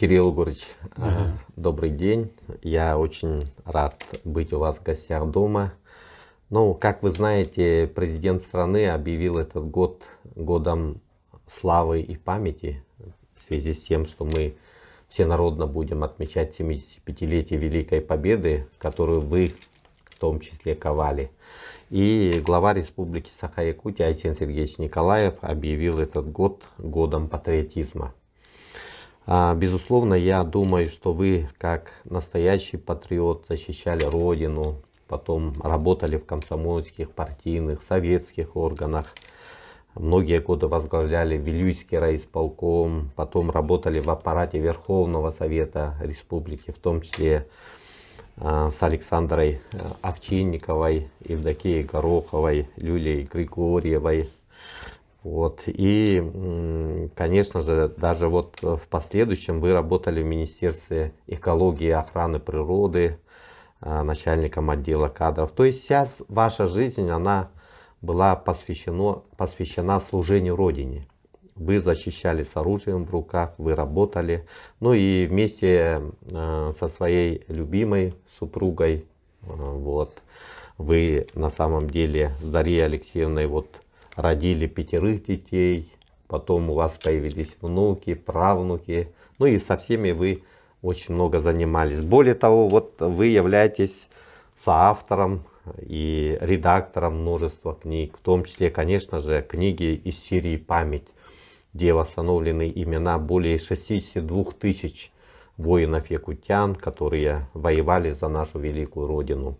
Кирилл Егорович, добрый день. Я очень рад быть у вас в гостях дома. Ну, как вы знаете, президент страны объявил этот год годом славы и памяти в связи с тем, что мы всенародно будем отмечать 75-летие Великой Победы, которую вы в том числе ковали. И глава Республики Саха-Якутия Айсен Сергеевич Николаев объявил этот год годом патриотизма. Безусловно, я думаю, что вы, как настоящий патриот, защищали Родину, потом работали в комсомольских, партийных, советских органах, многие годы возглавляли Вилюйский райисполком, потом работали в аппарате Верховного Совета Республики, в том числе с Александрой Овчинниковой, Евдокией Гороховой, Люлией Григорьевой. Вот. И, конечно же, даже вот в последующем вы работали в Министерстве экологии и охраны природы, начальником отдела кадров. То есть вся ваша жизнь, она была посвящена служению Родине. Вы защищали с оружием в руках, вы работали. Ну и вместе со своей любимой супругой, вот, вы на самом деле с Дарьей Алексеевной вот родили пятерых детей, потом у вас появились внуки, правнуки, ну и со всеми вы очень много занимались. Более того, вот вы являетесь соавтором и редактором множества книг, в том числе, конечно же, книги из серии «Память», где восстановлены имена более 62 тысяч воинов-якутян, которые воевали за нашу великую Родину.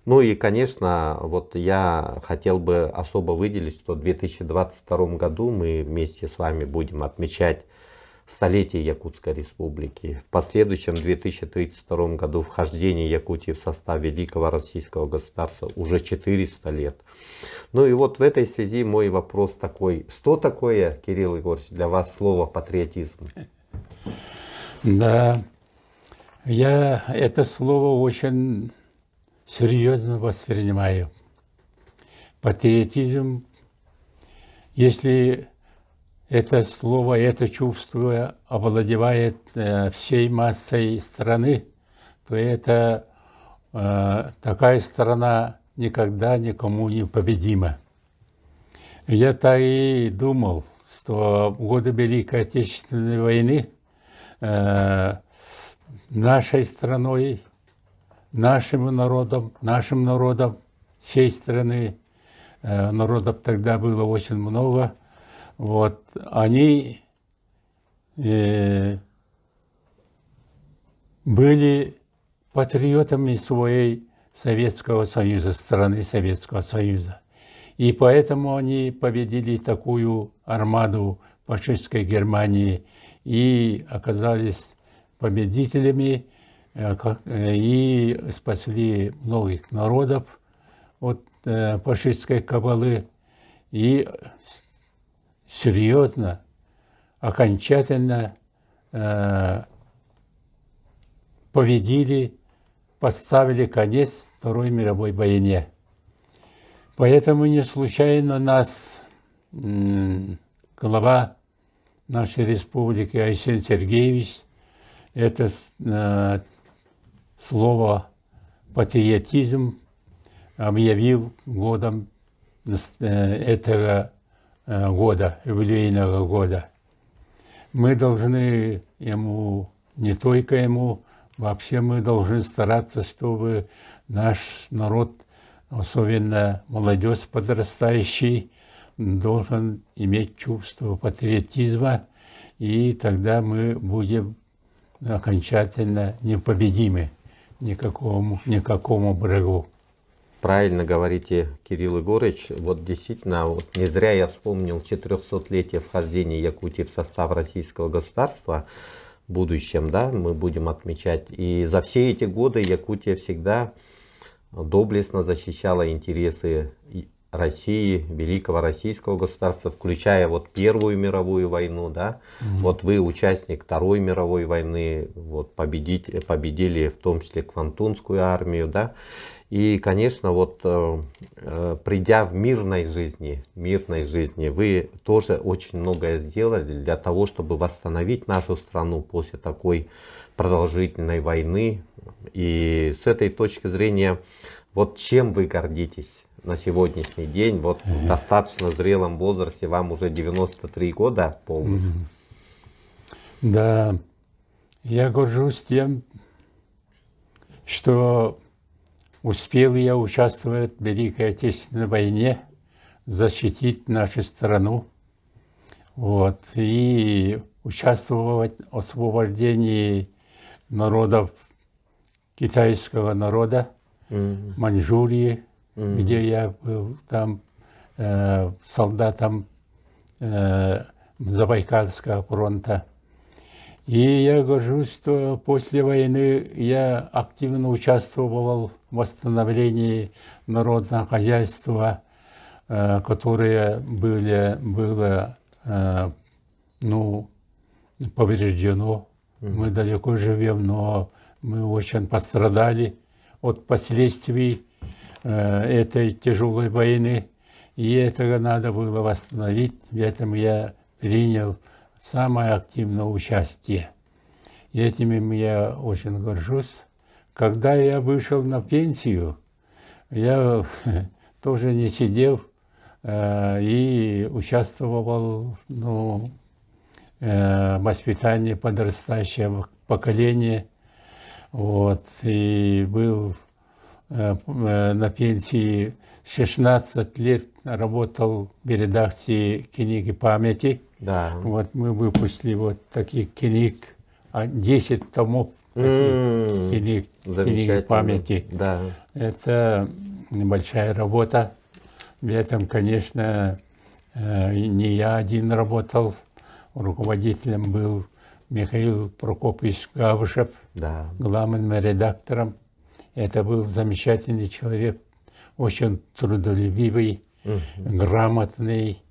Ну и, конечно, вот я хотел бы особо выделить, что в 2022 году мы вместе с вами будем отмечать столетие Якутской Республики. В последующем 2032 году вхождение Якутии в состав Великого Российского государства уже 400 лет. Ну и вот в этой связи мой вопрос такой. Что такое, Кирилл Егорович, для вас слово патриотизм? Да, я это слово очень серьезно воспринимаю. Патриотизм, если это слово, это чувство овладевает всей массой страны, то это такая страна никогда никому не победима. Я так и думал, что в годы Великой Отечественной войны нашей страной, нашим народом, всей страны, народов тогда было очень много, вот, они были патриотами своей Советского Союза, страны Советского Союза. И поэтому они победили такую армаду фашистской Германии и оказались победителями и спасли многих народов от фашистской кабалы и серьезно, окончательно победили, поставили конец Второй мировой войне. Поэтому не случайно нас глава нашей республики Айсен Сергеевич это слово патриотизм объявил годом этого года, юбилейного года. Мы должны ему, не только ему, вообще мы должны стараться, чтобы наш народ, особенно молодежь подрастающий, должен иметь чувство патриотизма, и тогда мы будем окончательно непобедимы никакому врагу. Правильно говорите, Кирилл Егорович. Вот действительно, вот не зря я вспомнил 400-летие вхождения Якутии в состав российского государства в будущем, да, мы будем отмечать. И за все эти годы Якутия всегда доблестно защищала интересы России, великого российского государства, включая вот Первую мировую войну, да, mm-hmm. вот вы участник Второй мировой войны, вот победили в том числе Квантунскую армию, да, и, конечно, вот придя в мирной жизни, вы тоже очень многое сделали для того, чтобы восстановить нашу страну после такой продолжительной войны. И с этой точки зрения, вот чем вы гордитесь на сегодняшний день, вот в достаточно зрелом возрасте, вам уже 93 года полных? Да, я горжусь тем, что успел я участвовать в Великой Отечественной войне, защитить нашу страну, вот, и участвовать в освобождении народов, китайского народа, Маньчжурии, где я был там солдатом Забайкальского фронта. И я горжусь, что после войны я активно участвовал в восстановлении народного хозяйства, которое было ну, повреждено. Мы далеко живем, но мы очень пострадали от последствий этой тяжелой войны. И этого надо было восстановить. В этом я принял самое активное участие. И этим я очень горжусь. Когда я вышел на пенсию, я тоже не сидел и участвовал, ну, в воспитании подрастающего поколения. Вот, и был на пенсии 16 лет, работал в редакции книги памяти. Вот мы выпустили вот таких книг, 10 томов таких книг, книги памяти. Это большая работа. В этом, конечно, не я один работал. Руководителем был Михаил Прокопович Габышев, главным редактором. Это был замечательный человек, очень трудолюбивый, грамотный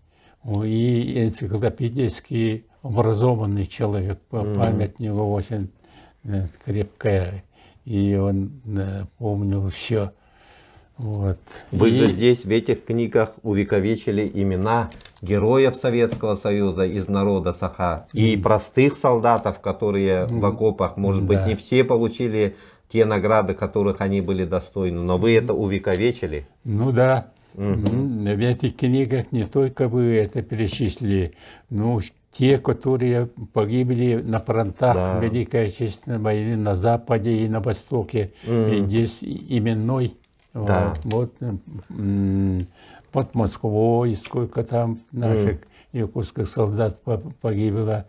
и энциклопедически образованный человек. Память у него очень крепкая, и он помнил все. Вот. Вы же здесь, в этих книгах, увековечили имена героев Советского Союза из народа Саха и простых солдатов, которые в окопах, может быть, не все получили те награды, которых они были достойны, но вы это увековечили. Ну да. В этих книгах не только вы это перечислили, но те, которые погибли на фронтах Великой Отечественной войны на Западе и на Востоке, и здесь именной. Вот, под Москвой сколько там наших якутских солдат погибло,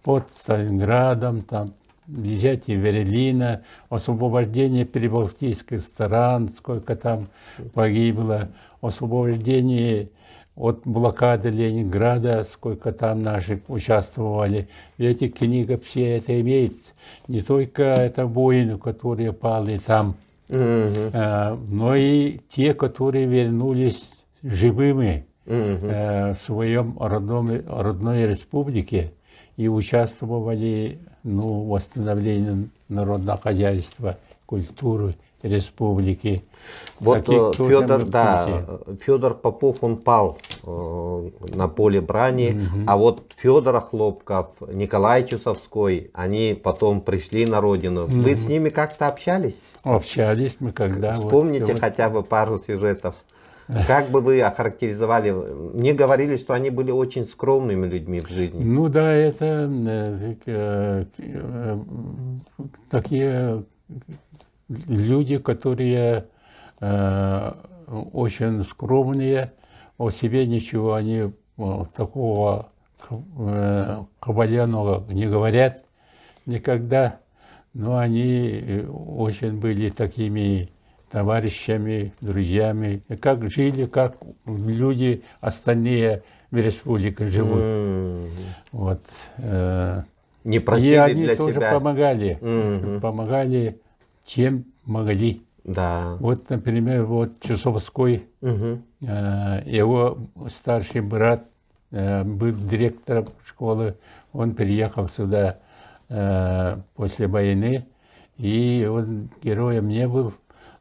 под Сталинградом, там, взятие Берлина, освобождение прибалтийских стран, сколько там погибло, освобождение от блокады Ленинграда, сколько там наших участвовали. В этих книгах все это имеется. Не только это воины, которые пали там, но и те, которые вернулись живыми в своем родной республике и участвовали, ну, в восстановлении народного хозяйства, культуры республики. Вот Федор, да, Федор Попов, он пал на поле брани, а вот Федор Охлопков, Николай Чусовской, они потом пришли на родину. Вы с ними как-то общались? Общались мы когда. Вспомните хотя бы пару сюжетов. Как бы вы охарактеризовали? Мне говорили, что они были очень скромными людьми в жизни. Ну да, это такие люди, которые очень скромные, о себе ничего они такого хваленого не говорят никогда, но они очень были такими товарищами, друзьями, как жили, как люди остальные в республике живут. Вот. Не просили И они для тоже себя. помогали, помогали, чем могли. Да. Вот, например, вот Чусовской, его старший брат был директором школы, он приехал сюда после войны, и он героем не был,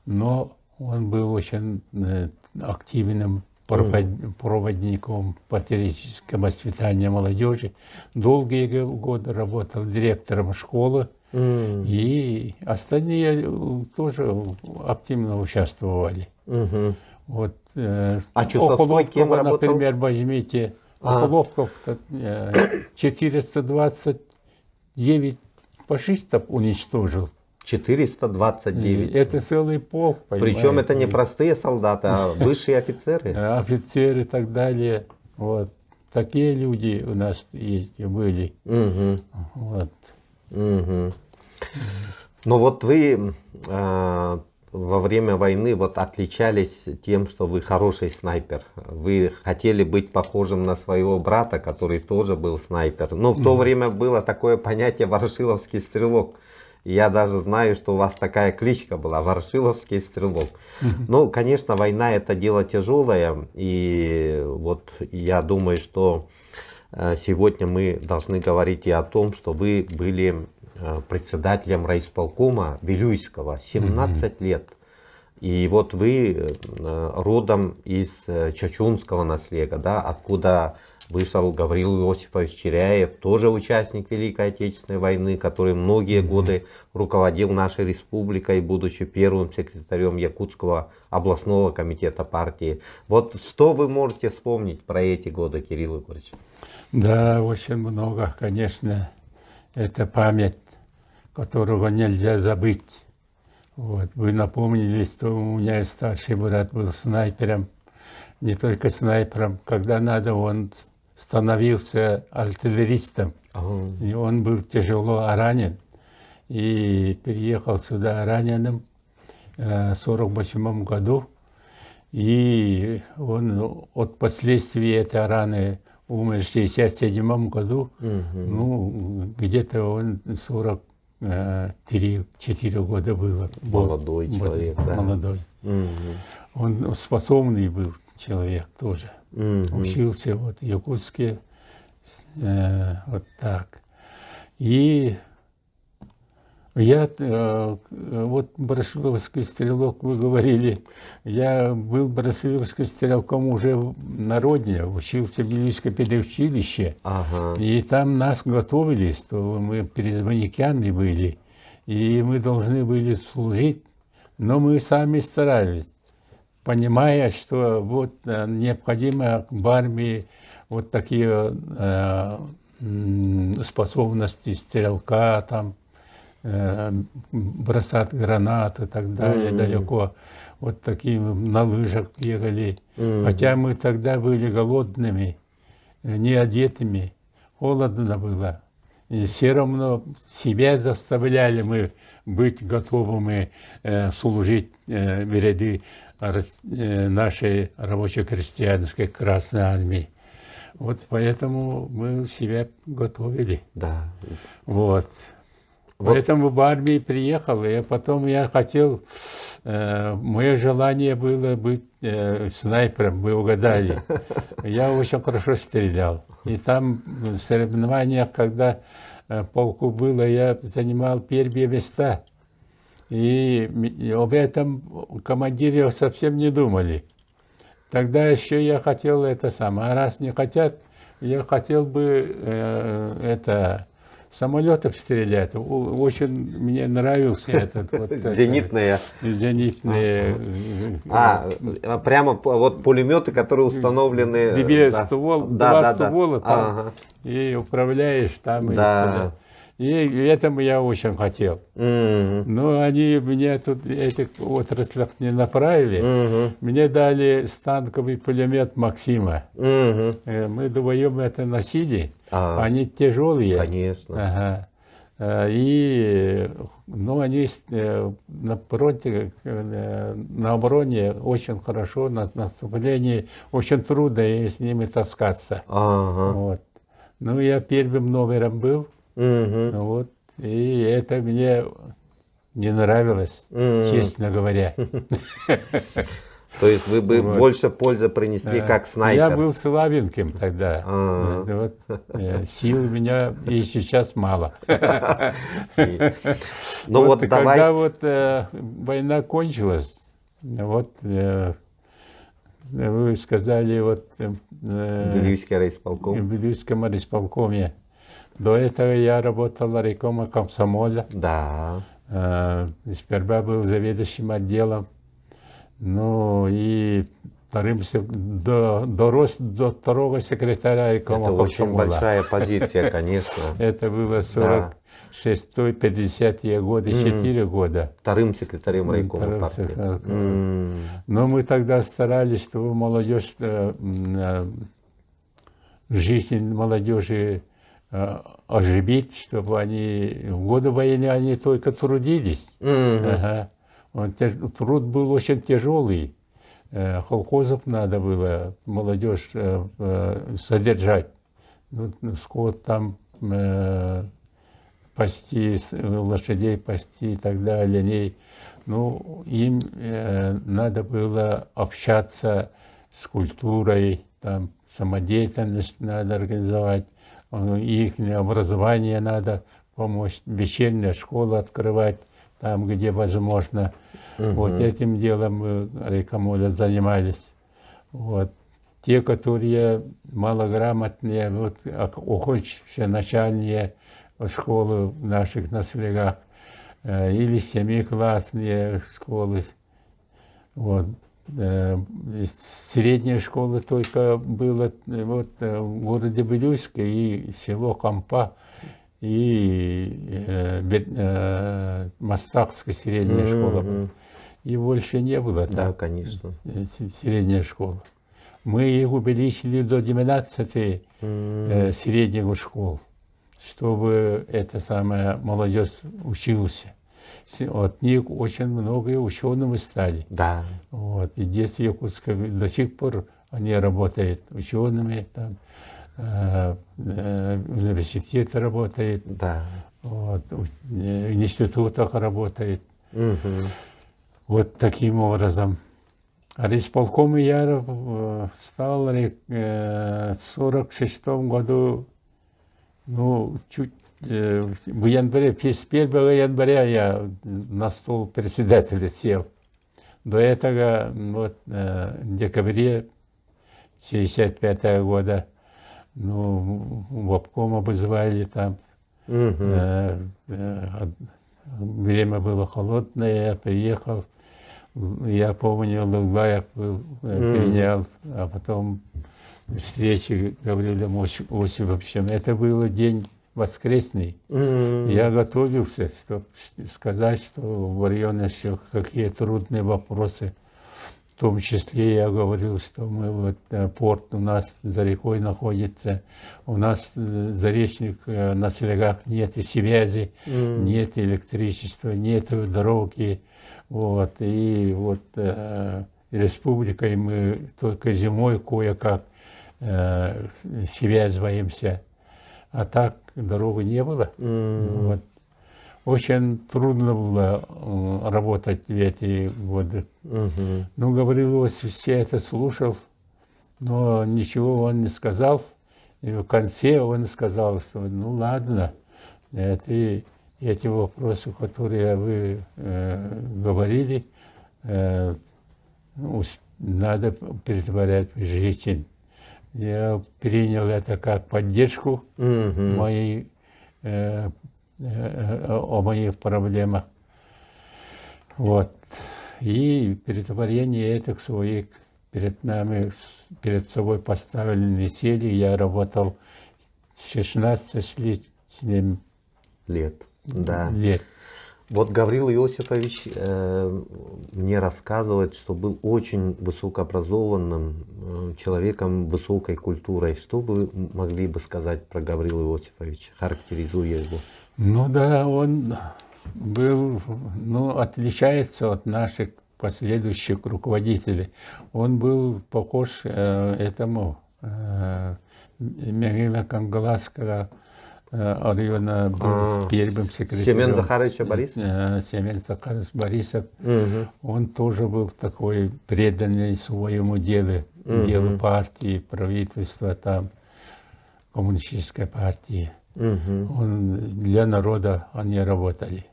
но он был очень активным проводником патриотического воспитания молодежи. Долгие годы работал директором школы, и остальные тоже активно участвовали. Вот, А Чусовской кем Околовкова, работал? например, возьмите. Околовков 429 фашистов уничтожил. 429. Это целый полк, Причем это не понимаете. простые солдаты, а высшие офицеры. Офицеры и так далее. Вот. Такие люди у нас есть были. Вот. Но вот вы во время войны вот отличались тем, что вы хороший снайпер. Вы хотели быть похожим на своего брата, который тоже был снайпер. Но в то время было такое понятие «ворошиловский стрелок». Я даже знаю, что у вас такая кличка была «Ворошиловский стрелок». Ну, конечно, война это дело тяжелое. И вот я думаю, что сегодня мы должны говорить и о том, что вы были председателем райисполкома Вилюйского 17 лет. И вот вы родом из Чочунского наслега, да, откуда вышел Гаврил Иосифович Чиряев, тоже участник Великой Отечественной войны, который многие годы руководил нашей республикой, будучи первым секретарем Якутского областного комитета партии. Вот что вы можете вспомнить про эти годы, Кирилл Егорович? Да, очень много, конечно. Это память, которого нельзя забыть. Вот. Вы напомнили, что у меня старший брат был снайпером. Не только снайпером, когда надо, он становился артиллеристом. И он был тяжело ранен. И переехал сюда раненым в 1948 году. И он от последствий этой раны умер в 1967 году. Ну, где-то он 43-4 года было. Молодой человек, да. Молодой. Он способный был человек тоже. Учился вот в Якутске, вот так. И я, вот Ворошиловский стрелок, вы говорили, я был Ворошиловским стрелком уже на родине, учился в Вилюйском педучилище. И там нас готовили, что мы призывниками были, и мы должны были служить, но мы сами старались, понимая, что вот необходимо в армии вот такие способности стрелка, там, бросать гранаты и так далее далеко. Вот такие на лыжах бегали. Хотя мы тогда были голодными, не одетыми, холодно было. И все равно себя заставляли мы быть готовыми служить в ряды нашей рабоче-крестьянской Красной Армии. Вот поэтому мы себя готовили. Вот. Поэтому в армии приехал, и потом я хотел, мое желание было быть снайпером, вы угадали. Я очень хорошо стрелял. И там в соревнованиях, когда полку было, я занимал первые места. И об этом командиры совсем не думали. Тогда еще я хотел это самое. А раз не хотят, я хотел бы это самолетов стрелять. Очень мне нравился этот. Вот, зенитные. Зенитные. А, прямо вот пулеметы, которые установлены. Две ствол, да, два да, ствола там, и управляешь там и стреляешь. И этому я очень хотел. Но они меня тут этих отраслях не направили. Мне дали станковый пулемет Максима. Мы вдвоем это носили. Они тяжелые. Конечно. Ага. И ну, они на фронте, на обороне очень хорошо, на наступлении очень трудно с ними таскаться. Вот. Ну, я первым номером был. Вот. И это мне не нравилось, честно говоря. То есть вы бы Вот. больше пользы принесли как снайпер? Я был слабеньким тогда. А. Вот, сил у меня и сейчас мало. Ну вот, Когда давай. вот война кончилась, вот вы сказали, вот Вилюйский райисполком. в Вилюйском райисполкоме. До этого я работал райкома комсомола. Сперва был заведующим отделом. Ну и вторым дорос до второго секретаря райкома Это очень комсомола. большая позиция, конечно. Это было 46-50-е годы, 4 года. Вторым секретарем райкома Вторым партии. секретарем. Но мы тогда старались, чтобы молодежь, жизнь молодежи оживить, чтобы они в годы войны они только трудились. Ага. Труд был очень тяжелый. Колхозов надо было молодежь содержать. Ну, скот там пасти, лошадей пасти и так далее, оленей. Ну, им надо было общаться с культурой, там, самодеятельность надо организовать, их образование надо помочь, вечерняя школа открывать там, где возможно. Вот этим делом мы, райкомоле, занимались. Вот. Те, которые малограмотные, вот, окончившие начальные школы в наших наслегах, или семиклассные школы. Вот. Средняя школа только была вот, в городе Вилюйске и село Хампа, и Мастахская средняя школа. И больше не было там средняя школа. Мы их увеличили до 12 средних школ, чтобы эта самая молодежь училась. От них очень много учеными стали. Вот. И здесь в Якутске до сих пор они работают учеными, там, в университете работают, вот, в институтах работают. Вот таким образом. А райисполком я стал в 46 году, ну, чуть в январе, с 1 января я на стол председателя сел. До этого вот, в декабре 65 года, ну, в обком обозвали там. Время было холодное, я приехал. Я помню, Луглаев был, принял, а потом встречи Гаврилом Осиповичем. Это был день воскресный. Я готовился, чтобы сказать, что в районе еще какие трудные вопросы. В том числе я говорил, что мы вот, порт у нас за рекой находится, у нас заречник на селегах нет и связи, нет электричества, нет дороги. Вот, и вот республикой мы только зимой кое-как связываемся. А так дорогы не было. Вот. Очень трудно было работать в эти годы. Ну, Гаврил Иосифович все это слушал, но ничего он не сказал. И в конце он сказал, что ну ладно, это, эти вопросы, которые вы говорили, надо претворять в жизнь. Я принял это как поддержку моей, о моих проблемах. Вот. И претворение этих своих перед нами, перед собой поставленные цели. Я работал 16 с лишним лет. Да. лет. Вот Гаврил Иосифович мне рассказывает, что был очень высокообразованным человеком, высокой культурой. Что вы могли бы сказать про Гаврила Иосифовича, характеризуя его? Ну да, он был, ну, отличается от наших последующих руководителей. Он был похож этому Михаила Кангаласского. Оройуона был первым секретарем. Семен Захарович Борисов? Семен Захарович Борисов. Он тоже был такой преданный своему делу, делу партии, правительства там, коммунистической партии. Он, для народа они работали.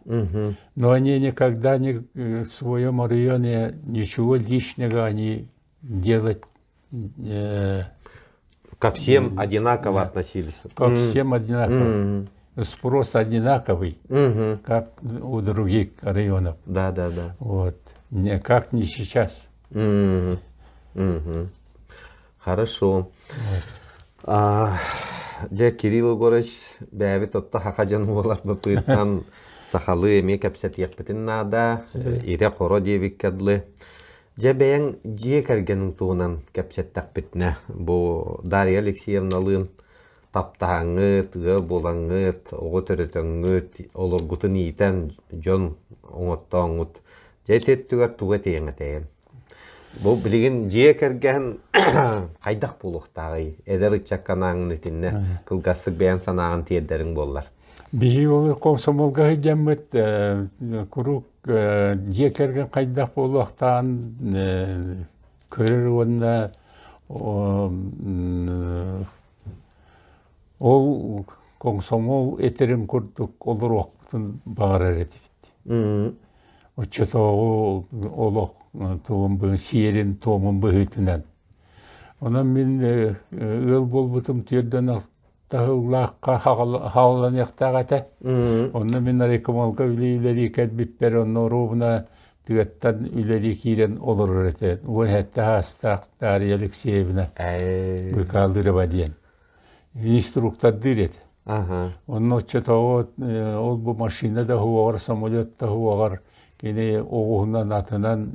Но они никогда не, в своем районе ничего лишнего они делать Ко всем одинаково относились. Ко всем одинаково. Спрос одинаковый, как у других районов. Да, да, да. Вот. Не, как не сейчас. Хорошо. Вот. Дьэ, Кирилл Егорович, бэйэбит отто хаха дьон буолар быппыттан сахалыы эмиэ кэпсэтиэхпитин наада, ирэ-хоро диэбиккэ дылы. Дьэ, бэйэҥ дьиэ кэргэниҥ туһунан кэпсэттэхпитинэ, бу Дарья Алексеевналыын таптаһаҥҥыт, ыал буолаҥҥыт, оҕо төрөтөҥҥүт, олоргутун иитэн дьон оҥоттооҥҥут, дьэ ити өттүгэр тугу этиэҥ этэйэн? Бу билигин дьиэ кэргэн хайдах буолуохтааҕый? Эдэр ыччакка анааҥҥын итиннэ кылгастык бэйэҥ санааҕын тиэрдэриҥ буоллар. Биһиги ол комсомолга сылдьаммыт куруук дьиэ кэргэн хайдах буолуохтааҕын көрөр уонна ол комсомол этэрин курдук олоруохпутун баҕарар этибит. Оччотооҕу олох тугун сиэрин туомун быһыытынан. Онон мин ыал буолбутум түөрдэн таһыллаахха хаалланыахтаах этэ. Онно мин райкомолга үлэлии кэлбиппэр онно оруобуна тыаттан үлэлии киирэн олорор этэ. Уоһэтте аастаах Дарья Алексеевна Быкалырова диэн. Инструктордыыр этэ. Онно оччотооҕу ол бу машина да уһуоҕар, самолет да уһуоҕар кини оҕуһунан, атынан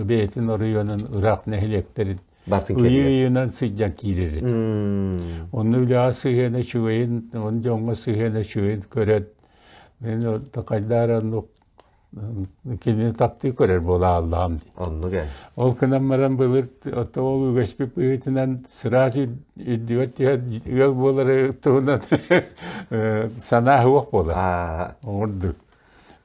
бэйэтин оройуонун ыраах нэһилиэктэрин Ыйы-ыйынан сылдьан киирэр этим. Онно үлэҕэ сыһыана үчүгэйин, он дьоҥҥо сыһыана үчүгэйин көрөн, мин хайдаар оннук кинини таптыы көрөр буола ааллаҕым дии. Оннук ээ. Ол гынан баран былыр ото ол үгэспит быһыытынан сразу үрдүгэр түһэн ыал буолары туһунан санаа суох буолар. Ордук.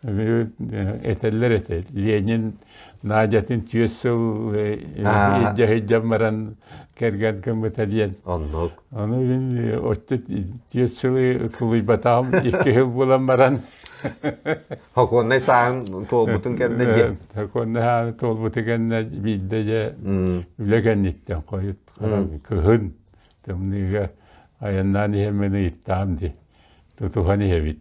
Этэллэр этэ, Ленин Надятын түөрт сыл илдьэ сылдьан баран кэргэн гыммыта диэн. Оннук. Ону мин отто түөрт сылы тулуйбатаҕым, икки сыл буолан баран Хокуоннай сааһын туолбутун кэннэ диэн. Хокуоннай сааһын туолбутун кэннэ биирдэ дьэ үлэ кэнниттэн хойут кыһын тымныыга айаннаан иһэммин ыйыттаҕым дии. Тутуһан иһэбит.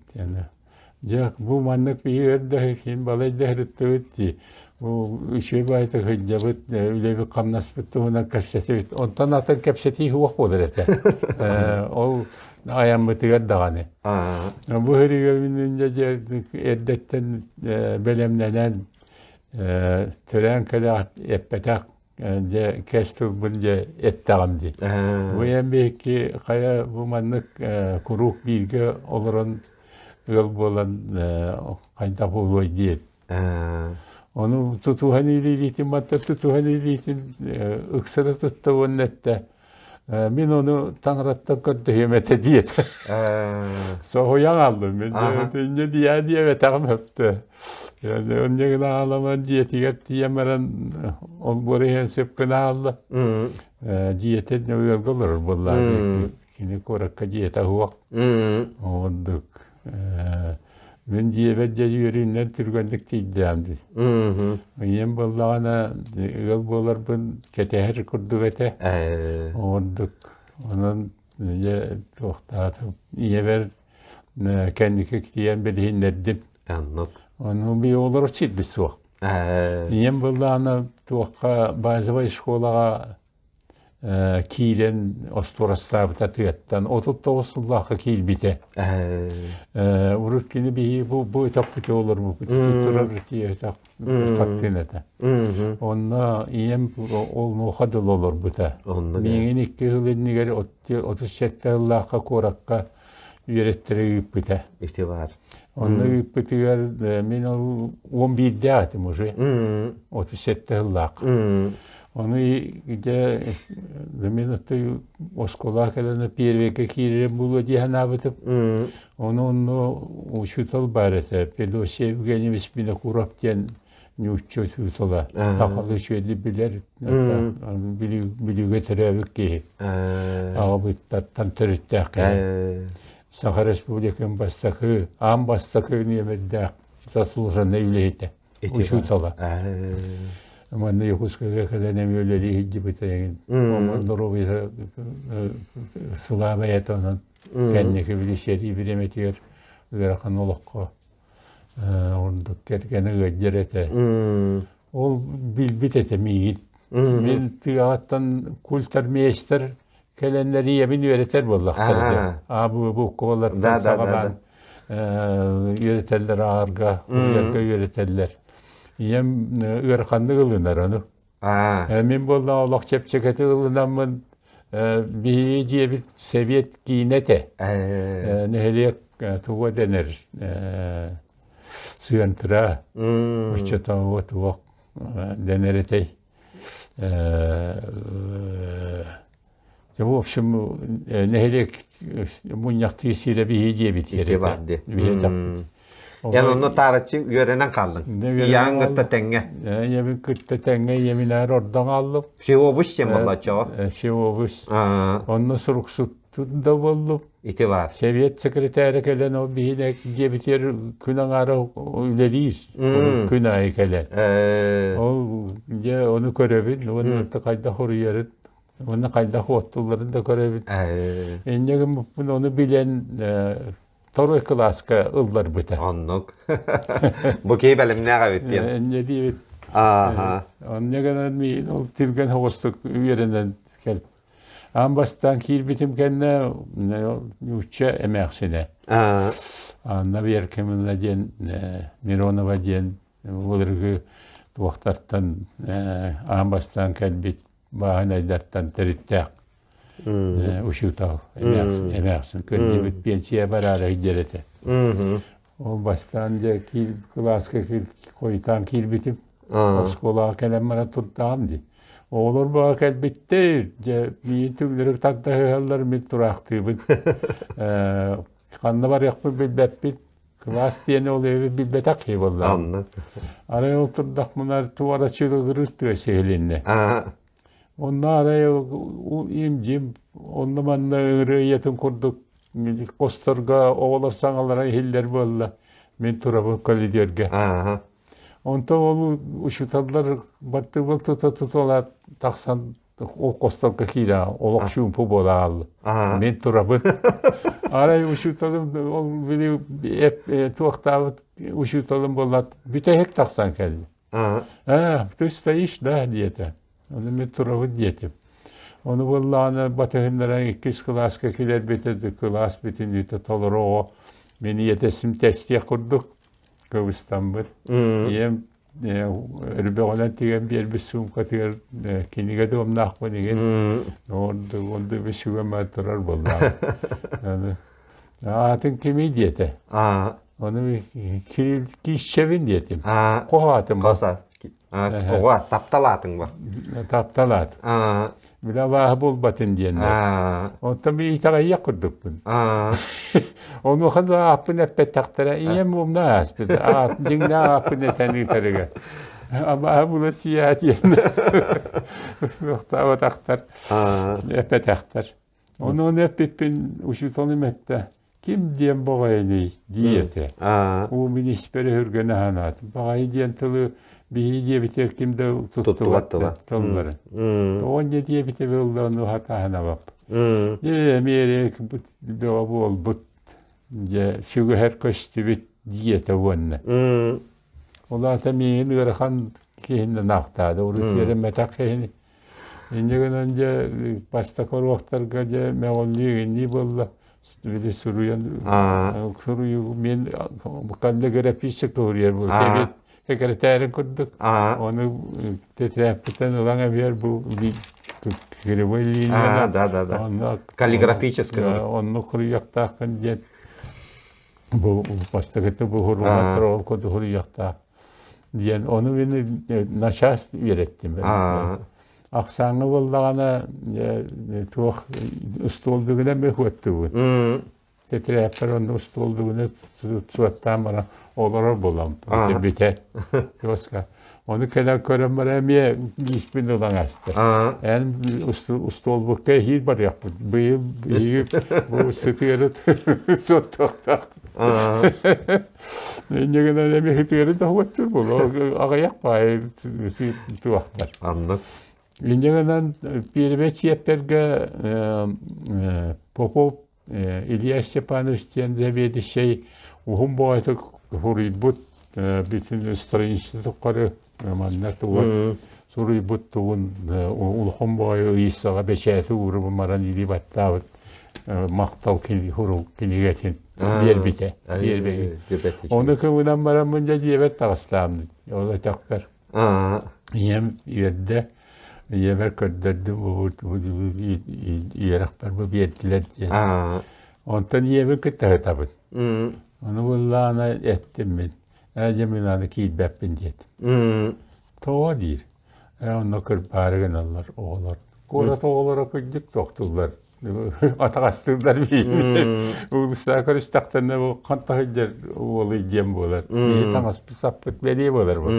Дьэ, бу маннык биһи өр да иһин балай да ыһырыттыбыт дии. Бу үчүгэй баайытык сылдьабыт, үлэбит-хамнаспыт туһунан кэпсэтэбит. Онтон атын кэпсэтии суох буолар этэ. Ол айаммытыгар даҕаны. Бу сырыыга мин дьэ эрдэттэн бэлэмнэнэн төрөөн кэлэ эппэтэх дьэ кэс тылбын дьэ эттэҕим дии. Бу эн биһикки хайа бу маннык куруук бииргэ олорон ыал буолан хайдах буолуой диэт. Ону тутуһан илиитин батта тутуһан илиитин ыксара тутта уонна эттэ Мин ону таҥараттан көрдөһүөм этэ диэтэ. Соһуйан хааллым. Мин инньэ диэ диэбэтэҕим өптө. Онньа гына аламан дьиэтигэр тиийэн баран олбуор иһэн сөп гына хаалла. Дьиэтэ ыалга олорор буоллаҕа. Кини куоракка дьиэтэ суох. Ордук. Мин дьиэбэр дьэ үөрүүнэн түргэнник тиийдэм дии. Ийэм буоллаҕына ыал буоларбын кэтэһэр курдук этэ. Ордук. Онон дьэ туохтаатым. Ийэбэр кэнники тиийэн билиһиннэрдим. Оннук. Ону би олорор сирбит суох. Ийэм буоллаҕына туохха базовай школаҕа киирэн остуорастаабыта тыаттан 39 сыллаахха киирбитэ. Урут кини биһи бу бу өтөхпүтэ олорбуппут турар өтөх хаттыын этэ. Онно ийэм ол муоха дылы олорбута. Миигин икки сыл иннигэр 37 сыллаахха куоракка үөрэттэрэ ыыппыта. Ити баар. Онно ыыппытыгар мин ол 11-дээх этим уже. 37 сыллаах. Ону дьэ мин оскуолаҕа кэлэн первыйга киирэрим буолуо дии санаабытым. Ону онно учуутал баар этэ, Федосия Евгеньевич Винокуров диэн нуучча учуутала. Сахалыы үчүгэйдик билэр, Бүлүүгэ төрөөбүт киһи. Аҕабыттартан төрүттээх киһи. Саха Республикатын бастакы, аан бастакы нүөмэрдээх заслуженнай үлэһитэ. учуутала. Манна Якутскайга кэлэн эмиэ үлэлии сылдьыбыта эҥин. Доруобуйата сылаабай этэ онон кэнники били сэрии бириэмэтигэр ыарахан олоххо ордук кэргэнэ ыалдьар этэ. Ол билбит этэ миигин. Мин тыаҕаттан культармейстар кэлэннэр ийэбин үөрэтэр буоллахтар. Аа бу уккуолартан саҕалаан үөрэтэллэр аарга, уйарга үөрэтэллэр. Ийэм ыараханнык ылынар ону. Мин буолла олох чэпчэкитик ылынаммын биһиги дьиэбит сэбиэт киинэ этэ. Нэһилиэк туга дэнэр сыантыра оччотооҕу туох дэнэр этэй В общем, нэһилиэк мунньахтыы сирэ биһи диэбит Ити Эн онно таарыччы үөрэнэн хааллыҥ. Ийэҕин кытта тэҥҥэ. Ийэбин кытта тэҥҥэ ийэбинээр ордон хааллым. Всеобуш диэн буоллаччаҕа. Всеобуш. Онно суруксут да буоллум. Ити баар. Сэбиэт секретаря кэлэн ол биһиги дьиэбитигэр күн аҥаара үлэлиир. Күн аайы кэлэн. Ол дьэ ону көрөбүн уонна хайдах уруйарын уонна хайдах уоттулларын да көрөбүн. Инньэ гыммыппын ону билэн второй кылааска ылларбыта. Оннук. Бу киһи бэлэмнээх эбит диэн. Инньэ диэбит. Онньа гынан миин ол түргэн соҕустук үөрэнэн кэл Аан бастаан киирбитим кэннэ нуучча эмээхсинэ Анна Веркимовна диэн Миронова диэн былыргы туохтартан аан бастаан кэлбит бааһынайдартан төрүттээх учуутал эмээхсин кырдьыбыт пенсия бараары сылдьар этэ. Ол бастаан дьэ кылааска хойутаан киирбитим. Оскуолаҕа кэлэн баран турдаҕым дии. Оҕолор баҕа кэлбиттэр, дьэ миигин түҥнэри тардыһаллар, мин тураахтыыбын. Ханна барыахпын билбэппин. Кылаас диэни ол эбит билбэтэх киһи буоллаҕым. Арай ол турдахпына туора чылыгырыыр тыа сиһилиннэ. Онно арай им-дьим, онно-манна ыҥырыа ийэтин курдук хосторго оҕолор саҥалара иһиллэр буолла. Мин турабын коридорга. Онтон ол учууталлар бартыбыл тута туталаат тахсан ол хосторго киирэ олох чуумпу буола хаалла. Мин турабын. Арай учууталым ол били туохтаабыт учууталым буоллаат бүтэһик тахсан кэллэ. Аа, ты стоишь, да, диэтэ. Ону мин турабын диэтим. Ону буоллаҕына батыһыннаран иккис кылааска килэрбитэ кылаас бүтүннүүтэ толору оҕо мин ийэтэсим тэстиэх курдук кыбыстаммыт. Ийэм өрбөҕүнэн тигэн биэрбит суумкатыгар кинигэ дуомнаахпын игин онду сүгэм турар буоллаҕа. Аатын кимий диэтэ. Ону киисчэбин диэтим. Хоһо аатым Хоса. Оҕо таптал аатыҥ ба. Таптал аат. Бile абааһы буолбатын диэннэр. Онтон би итэҕэйиэх курдукпун. Онуоха да ааппын эппэттэхтэрэ ийэм умна ааспыт. Аат дьиҥнээх ааппын этэн ыытарыгар. Абааһы була сиэ диэн. Суохтаабатахтар. Эппэтэхтэр. Ону ону эппиппин учууталым эттэ, ким диэн баҕайыный диэтэ. Уу мин испэр өһүргэнэ санаатым. Баҕайы диэн тылы биһиги диэбитигэр ким да туттубат тылларын. Тоҕо инньэ диэбитэ буолла ону хатааһынабап. Ээ эмиэ бөҕө буолбут дьэ сүгэһэр көстүбүт диэтэ уонна. Ол аата миигин ыарахан киһинэн аахтаады. Урут үөрэммэтэх киһини Инньэ гынан дьэ бастакы уруоктарга дьэ мөҕүллүү иннии буолла. Били суруйан суруйуу мен каллиграфически суруйар бу сэбиэт секретарин курдук. Ону тетрадьпытын ылан эбиэр бу кривой линия. Да, да, да. Онно каллиграфический. Онно суруйуохтааххын диэн бу бастакыты бу хуруйахтар ол курдук суруйуохтаах диэн ону мин начаас үөрэттим. Ахсааҥҥа буоллаҕына туох устуол бүгүнэн бөхүөттүбүт. Тэтэрээппэр онно устуол бүгүнэ суоттаан баран олорор буолам. Бүтэ. Туоска. Ону кэлэн көрөн баран эмиэ лииспин ылан аста. Эн устуолбукка эһиил барыахпыт. Быйыл биһиги бу сытыары суоттуохтаах. Инньэ гынан эмиэ сытыары тоһуоттуур буолуо. Аҕыйах баайы туохтар. Аннык. Инньэ гынан пиэрибэй чиэптэргэ Попов Илья Степанович диэн заведующай уһун баҕайытык суруйбут бүтүн страница тухары манна тугу суруйбут тугун улахан баҕайы ыйыссаҕа бэчээти уурубун баран илии баттаабыт махтал кинигэтин биэрбитэ ону кыбынан бараммын дьэ дьиэбэр таҕыстаам ол өтөхпөр Ийэм үөрдэ, ийэбэр көрдөрдүм үөрэхпэр бу биэрдилэр диэн. Онтон ийэбин кытта сытабын. Ону буоллаҕына эттим мин, ээ дьэ мин аны киирбэппин диэтим. Тоҕо диир. Ээ онно кырбаары гыналлар оҕолор. Куорат оҕолоро кырдьык тохтууллар. Атаҕастыыллар биһигини. Уулуссаҕа көрүстэхтэринэ бу ханта сылдьар уолуй диэн буолар. Биһи таҥаспыт саппыт бэлиэ буолар бу.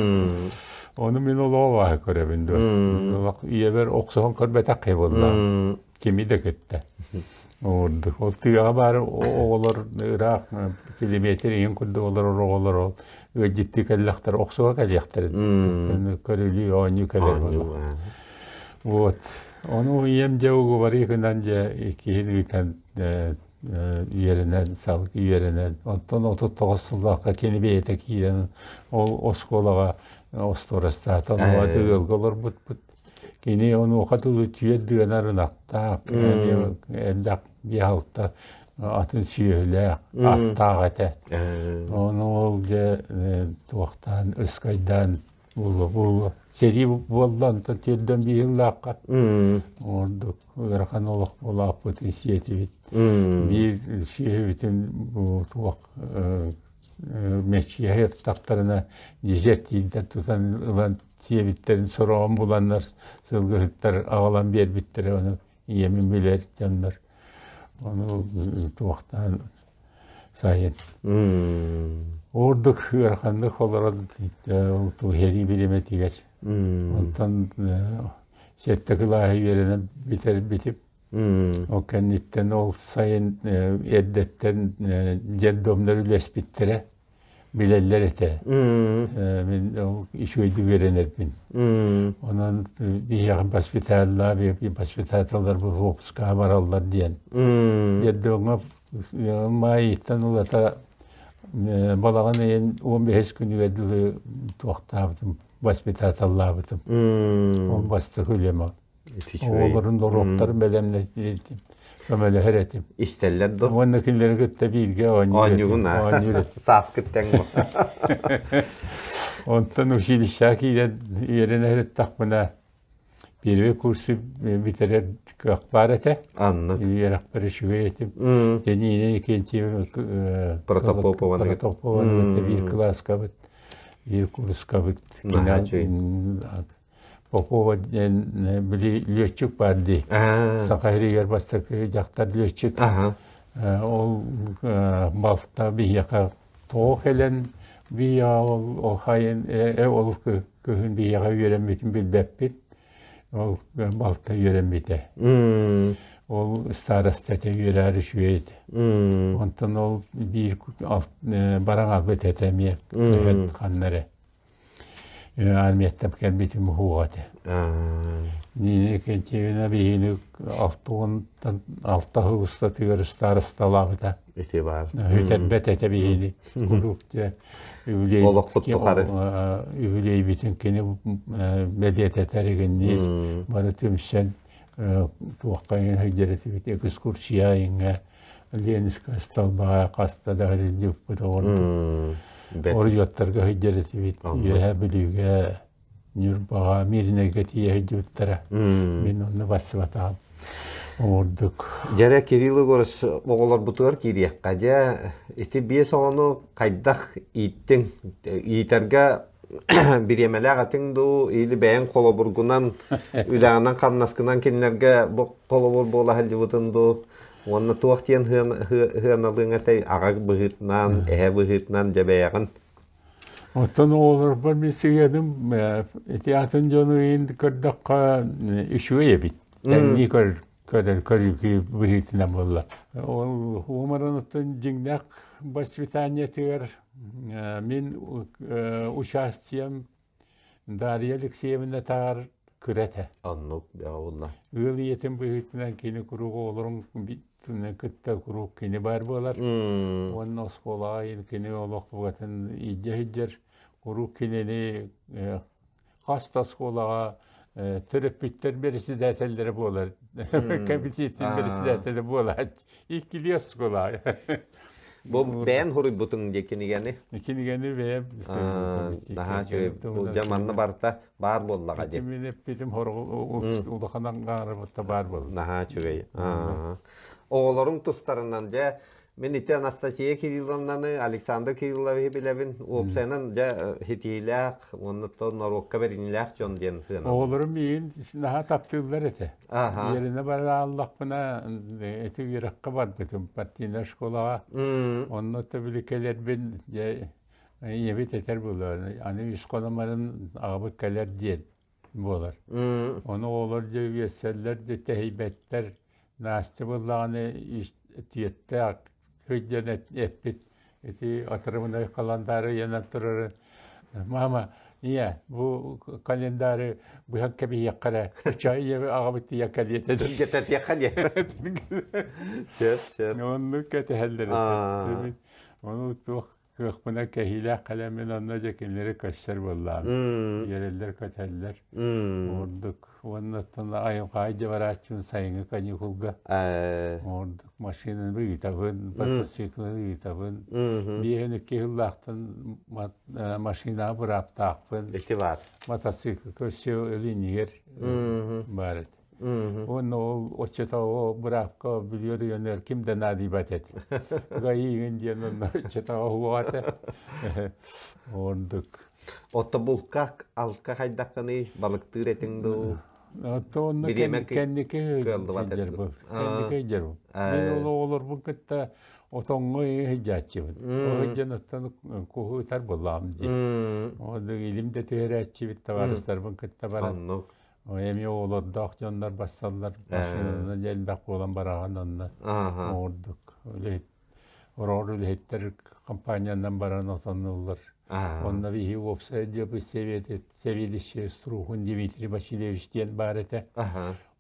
Ону мин олоҕо бааһы көрөбүн дуос. Олох ийэбэр охсуһан көрбөтөх киһи буоллаҕым. Кими да кытта. Ордук. Ол тыаҕа баар оҕолор ыраах километр иһин курдук олорор оҕолор ол ыалдьыттыы кэллэхтэр охсуһа кэлиэхтэрэ. Көрүлүү оонньуу кэлэр буоллах. Вот. Ону ийэм дьэ угубарыы гынан дьэ иккиһин ыытан үөрэнэн, салгыы үөрэнэн, онтон 39 сыллаахха кини бэйэтэ киирэн ол оскуолаҕа остуорастаата, онуоха ыалга олорбуппут. Кини онуоха дылы түөрт дыанар ынахтаах, эмиэ элбэх биэс-алта атын сүөһүлээх, аттаах этэ. Ону ол дьэ туохтаан, ыскайдаан Буолуо, буолуо. Сэрии буолла, онтон тиэрдэн биир сыллаахха ордук ыарахан олох буолааппытын сиэтибит. Биир сүөһүбүтүн бу туох мэччиэһи аттахтарына дезертирдэр тутан ылан сиэбиттэрин сороҕун буланнар сылгыһыттар аҕалан биэрбиттэрэ ону ийэмин билэр дьоннор ону туохтаан сайын ордук ыараханнык олорон сэрии бириэмэтигэр онтон сэттэ кылааһы үөрэнэн бүтэрбитим ол кэнниттэн ол сайын эрдэттэн детдомнар үлэспиттэрэ билэллэр этэ. Мин ол үчүгэйдик үөрэнэрбин. Онон биһиэхэ воспитателлар, воспитателлар бу выпускаҕа бараллар диэн. Детдомҥа маайыттан улата балаҕан ыйын 15 күнүгэр дылы туохтаабытым, воспитателлаабытым. Ол бастакы үлэм ол. Оҕолорун доруоптарын бэлэмнэтим, көмөлөһөр этим. Истэллэр дуо? Уонна кинилэри кытта бииргэ оонньуур этим. Оонньуур этим. Сааскыт тэҥ Онтон училищеҕа киирэн үөрэнэ сырыттахпына первый курсу бүтэрэр кыах баар этэ. Аннык. Үөрэхпэр үчүгэй этим. Тениинэ Викентьевна Протопопованы. Протопопованы биир кылааскабыт, биир курскабыт. Попова диэн били лүөччүк баар дии. Саха сиригэр бастакы дьахтар лүөччүк. Ол балта биһиэхэ тоҕо кэлэн биһиэхэ ол хайын ол кыһын биһиэхэ үөрэммитин билбэппит. Ол балта үөрэммитэ. Ол староста этэ үөрээр үчүгэй этэ. Онтон ол биир баран албыт этэ эмиэ ханна эрэ. Армияттан кэлбитим уһуоҕа этэ. Нина Кентьевна биһини алтуонтан алта сыл устатыгар ыстаарысталаабыта. Ити баар. Үтэрбэт этэ биһини. Куруук дьэ Олохпут тухары. үбүлүөйбүтүн кини бэлиэтэтэр игинниир. Бары түмсэн туохха сылдьар этибит экскурсия иҥҥэ Ленинскэй столбаҕа хаста да сылдьыбыппыт оҕордук. Оройуоттарга сылдьар этибит. Үөһээ Бүлүүгэ, Ньурбаҕа, Мииринэйгэ тиийэ сылдьыбыттара. Мин онно барсыбатаҕым. Оҕордук. Дьэрэ Кирилл Егорович оҕолорбутугар киириэххэ. Дьэ, ити биэс оҕону хайдах ииттиҥ? Иитэргэ Бириэмэлээх этиҥ дуу или бэйэҥ холобургунан, үлэҕинэн-хамнаскынан кинилэргэ бу холобур буола сылдьыбытын дуу уонна туох диэн сыаналыаҥ этэй аҕа быһыытынан, эһэ быһыытынан дьэ бэйэҕин? Оттон оҕолорбор мин сыһыаным ити атын дьону иһин көрдөххө үчүгэй эбит. Тэҥнии көр көрөр көрүүкү быһыытынан буолла. Ол уомаран оттон дьиҥнээх воспитаниетыгар мин участием Дарья Алексеевна таар кыра этэ. Оннук буолла. Ыал ийэтин быһыытынан кини куруук оҕолорун кытта куруук кини баар буолар. Уонна оскуолаҕа кини олох букатын илдьэ сылдьар. Куруук кинини хас да оскуолаҕа төрөппүттэр бэрэссэдээтэллэрэ буолар, кэмитиэтин бэрэссэдээтэлэ буолааччы. Иккилии оскуола. Бу бэйэн хуруйбутуҥ дии кинигэни? Кинигэни бэйэм Наһаа үчүгэй. Бу дьэ манна барыта баар буоллаҕа дии. Мин эппитим улахан аҥаарыбытта баар буолла. Наһаа үчүгэй. Оҕолоруҥ тустарынан дьэ Мин ити Анастасия Кирилловнаны, Александр Кирилловиһы билэбин. Уопсайынан дьэ хитиилээх уонна то норуокка бэриниилээх дьон диэн сыаналыыбын. Оҕолорум миигин наһаа таптыыллар этэ. Аха. Үөрэнэ барааллахпына ити үөрэххэ барбытым партийнай школаҕа. Онно то били кэлэрбин дьэ ийэбит этэр буолуо. Аны үс хономарын аҕабыт кэлэр диэн буолар. Ону оҕолор дьэ үөссэллэр дьэ тэһийбэттэр. Настя буоллаҕына түөттээх сылдьан эппит ити отрывной халандаары ыйанан турарын мама ийэ бу календары быһан кэбиһиэххэ эрэ чай ийэ аҕабыт ийэ кэлиэтэ Түргэтэтиэххэ диэн. Сөп, сөп. Оннук кэтэһэллэр этэ. Ону туох Кыахпына кэһиилээх кэлэммин онно дьэ кинилэри көрсөр буоллаҕым. Үөрэллэр-көтөллөр. Ордук уонна оттон айылҕаҕа дьэ барааччыбын сайыҥҥы каникулга. Ордук машинаны ыытабын, мотоциклы ыытабын. Биэһин икки сыллаахтан машинаҕа бырааптаахпын. Ити баар. Мотоцикл көрсө илиинигэр баар этэ. Уонна ол оччотооҕу быраапка Бүлүү оройуонугар ким да наадыйбат этэ. ГАИ-гын диэн онно оччотооҕу уһуоҕа этэ. Ордук. Отто булка алка хайдаххыный балыктыыр этиҥ дуу? Отто онно кэнники сылдьар был. Кэнники сылдьар был. Мин ол оҕолорбун кытта отоҥҥо сылдьааччыбын. Ол сылдьан оттон куһу ытар буоллаҕым дии. Ол илим да түһэрээччибит табаарыстарбын кытта баран. Оннук. Эмиэ оҕолордоох дьоннор бассаллар, машинанан элбэх буолан бараҕын онно оҥордук. Үлэһит, ороҕор үлэһиттэр компаниянан баран отоннуллар. Онно биһи уопсай отделбыт сэбиэдиссэйэ Струхун Дмитрий Васильевич диэн баар этэ.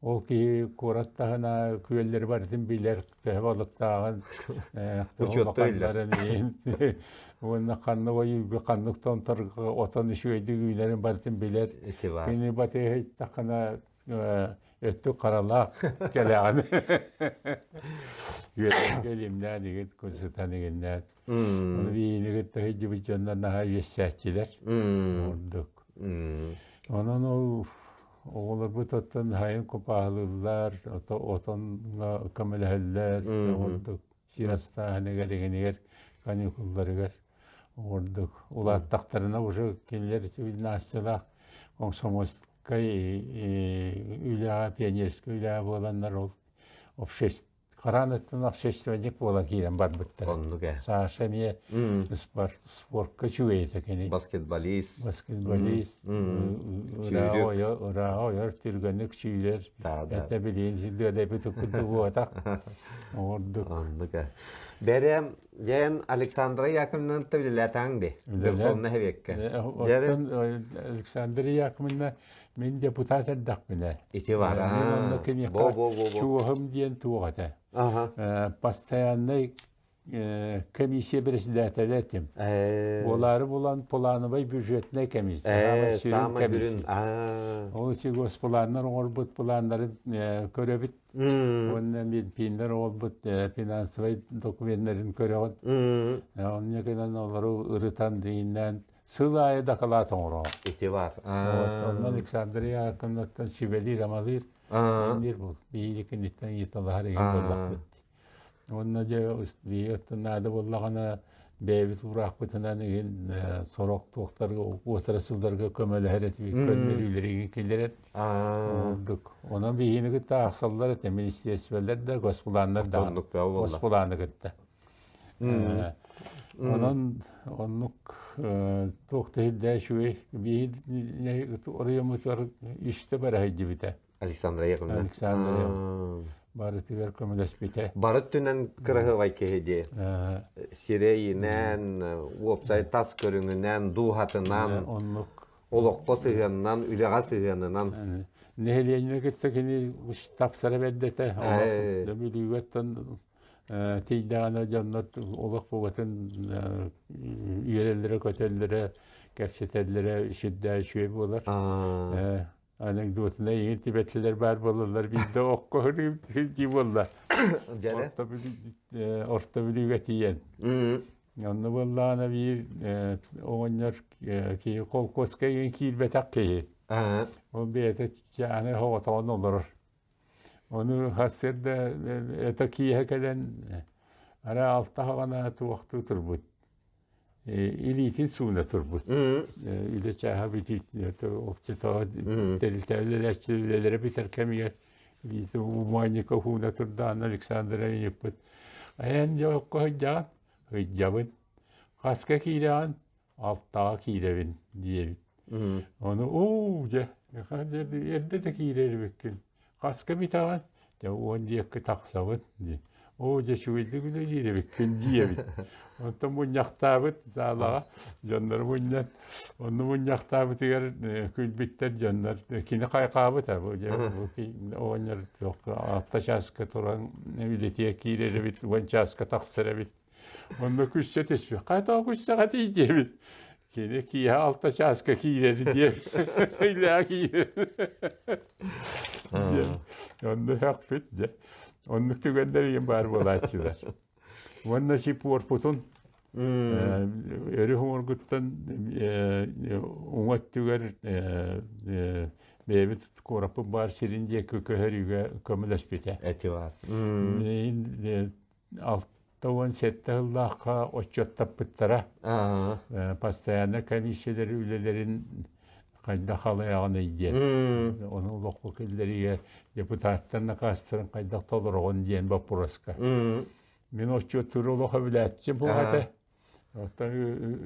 Ол киһи куорат таһына күөллэри барытын билэр, төһө балыктааҕын, төһө улаханнарын уонна ханнык ойуурга ханнык томторго отон үчүгэйдик үүнэрин барытын билэр. Кини батыһыттаххына өттүк харалаах кэлэҕин. Үөтэргэ илимнээн игит, сытан игиннээн. Ону биһини кытта сылдьыбыт дьоннор наһаа үөссээччилэр. Ордук. Онон ол Оҕолорбут оттон сайын купаалыыллар, отоҥҥо көмөлөһөллөр, ордук сир астааһыныгар, игинигэр, каникулларыгар ордук улааттахтарына уже кинилэр Настялаах комсомольскай үлэҕэ, пионерскай үлэҕэ буоланнар ол общество Хараанаттан общественник буолан киирэн барбыттар. Оннук ээ. Саша эмиэ спортка үчүгэй этэ кини. Баскетболист. Баскетболист. Ырааҕа ойор, түргэнник сүүрэр. Этэ билиин силдиэдэпит курдук буотах. Ордук. Оннук ээ. Бэрэ, дьэн Александра Яковлевна үлэлээтэҥ би. Верховна Хэвекке. Оттон Александра Яковлевна Мин депутат эрдэхпинэ. Ити бар. Мин онно киниэхэ чуоһум диэн туох этэ. Постоянный комиссия председателэ этим. Буолаары булан плановай бюджетная комиссия. Саамай сүрүн. Ол госпланнар оҥорбут планнарын көрөбүт. Уонна Минфиннэр оҥорбут финансовай докуменнарын көрөҕүн. Онно гынан олору ырытан дииннээн Сыл аайы дакылаат оҥороҕун. Ити баар. Онно Александр Яковлевнаттан сүбэлиир-амалыыр инниир бул. Биһиги киниттэн ыйыталаһар иһин буоллахпыт. Уонна дьэ биһиги оттон наада буоллаҕына Бэйэбит уураахпытынан игин сорох туохтарга уотарасылларга көмөлөһөр этибит, көннөрүүлэригин киллэрэн курдук. Онон биһигини кытта аахсаллар этэ, министерстволар да, госпланнар да госпланы кытта. Онон оннук туох да иһирдээ үчүгэй. Биһи оройуоммутугар үстэ бара сылдьыбыта. Александра Яковлевна. Александра Яковлевна. Барытыгар көмөлөспүтэ. Бары өттүнэн кыраһыабай киһи дии. Сирэйинэн, уопсай тас көрүҥүнэн, дууһатынан, оннук олоххо сыһыанынан, үлэҕэ сыһыанынан. Нэһилиэнньэни кытта кини тапсара бэрдэтэ. Бүлүүгэттэн тиийдэҕинэ дьоннор олох бугатын үөрэллэрэ-көтөллөрө, кэпсэтэллэрэ сүрдээх үчүгэй буолар. Анекдотунай иҥин тибэтлилэр баар буолаллар биирдэ окко дии буолла. Орто Бүлүүгэ тиийэн. Онно буоллаҕына биир оҕонньор киһи холкуоска иҥин киирбэтэх киһи. Ол бэйэтэ чааны соҕотоҕун олорор. Ону сарсыарда это киэһэ кэлэн арай алта хаҕана туохтуу турбут. Илиитин сууна турбут. Үлэ чааһа бүтүүтүн ол чытаҕа тэрилтэ үлэлээччи үлэлэрэ бүтэр кэмигэр илиитин умаанньыка ууна турдаҕына Александра ыйыппыт. Айан дьэ окко сылдьаҕын? Сылдьабын. Хаска киирэҕин? Алтаҕа киирэбин диэбит. Ону оо дьэ эрдэ да киирэр эбиккин. Хаска бүтэҕин? Дьэ уон диэки тахсабын дии. Оо дьэ үчүгэйдик үлэлиир эбиккин диэбит. Онтон мунньахтаабыт саалаҕа дьоннору мунньан онно мунньахтаабытыгар күлбүттэр дьоннор кини хайҕаабыт бу дьэ оҕонньор алта чааска туран үлэтигэр киирэр эбит уон чааска тахсар эбит Онно күссе түспүт. Хайдах күссэҕэ тиийдиэбит. Кини киэһэ алта чааска киирэр диэн. Илээ киирэр. Диэн. Онно һөхпүт дьэ. Оннук түгэннэр ийэм баар буолааччылар. Уонна си пуорпутун өрүс уҥуоргуттан уҥа өттүгэр бэйэбит куораппыт баар сирин диэки көһөрүүгэ көмөлөспүтэ. Эти бар. 67 сыллаахха отчуоттаппыттара. Постоянно комиссиялар үлэлэрин хайдах халайаҕыный диэн. Ону олоххо киллэриигэ депутаттар накаастарын хайдах толороҕун диэн боппуруоска. Мин отчуоттуур олох өбүлээччим буолла этэ. Оттон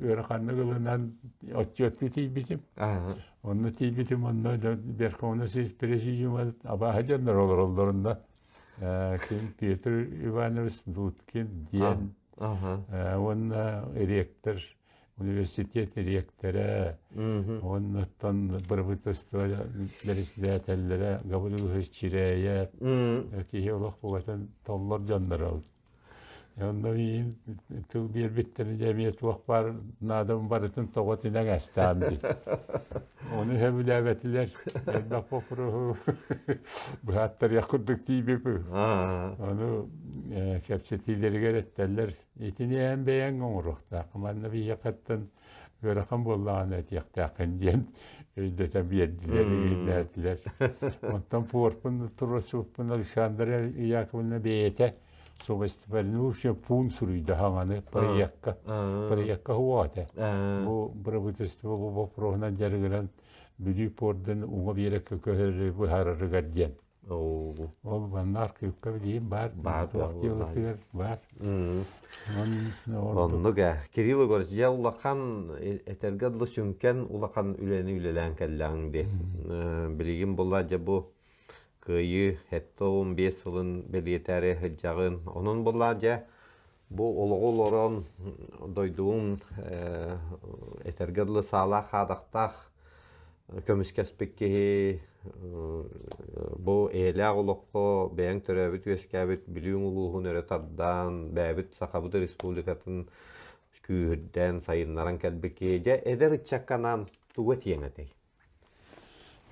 ыараханнык ылынан отчуоттуу тиийбитим. Онно тиийбитим, онно Верховный Президиума абааһы дьоннор олороллорунна ким Петр Иванович Дудкин диэн уонна ректор университет ректора уоннаттан бырабыыталыстыба бэрэссэдээтэллэрэ Гаврил Чирээйэп киһи олох бугатын толлор дьонноро Онно миигин тыл биэрбиттэрин дьэ эмиэ туох баар наадам барытын тоҕо тинэн астаам дии. Ону сөбүлээбэтилэр. Элбэх боппуруоһу быһааттарыах курдук тиийбиппин. Ону кэпсэтиилэригэр эттэллэр, итини эн бэйэҥ оҥоруохтааххын, манна биһиэхэттэн ыарахан буоллаҕына этиэхтээххин диэн өйдөтөн биэрдилэр, иһиннээтилэр. Онтон пуорпун туруорсубуппун Александра Яковлевна бэйэтэ Субэстибэлнууча пуун суруйда хаҥаны проекка. Проекка хуа этэ. Бу правительство бу боппуруоһунан дьарыгыран Бүлүү пордун уҥа биэрэккэ көһөрөрү быһаарарыгар диэн. Ол манна архивка билигин баар, Баар, туох дьыалатыгар баар. Оннук ээ. Кирилл Егорович, дьэ улахан этэргэ дылы сүҥкэн улахан үлэни үлэлээн кэллэҕиҥ дии. Билигин буолла дьэ бу Кыайыы 75 сылын бэлиэтээри сылдьаҕын. Онон буоллаа дьэ бу олоҕу олорон дойдугун этэргэ дылы саалаах-хаадахтаах көмүскэспит киһи бу эйэлээх олоххо бэйэҥ төрөөбүт-үөскээбит Бүлүүҥ улууһун өрө тардан, бэйэбит Сахабыт Республикатын күүһүрдэн, сайыннаран кэлбит киһи. Дьэ, эдэр ыччакка анаан тугу этиэҥ этэй?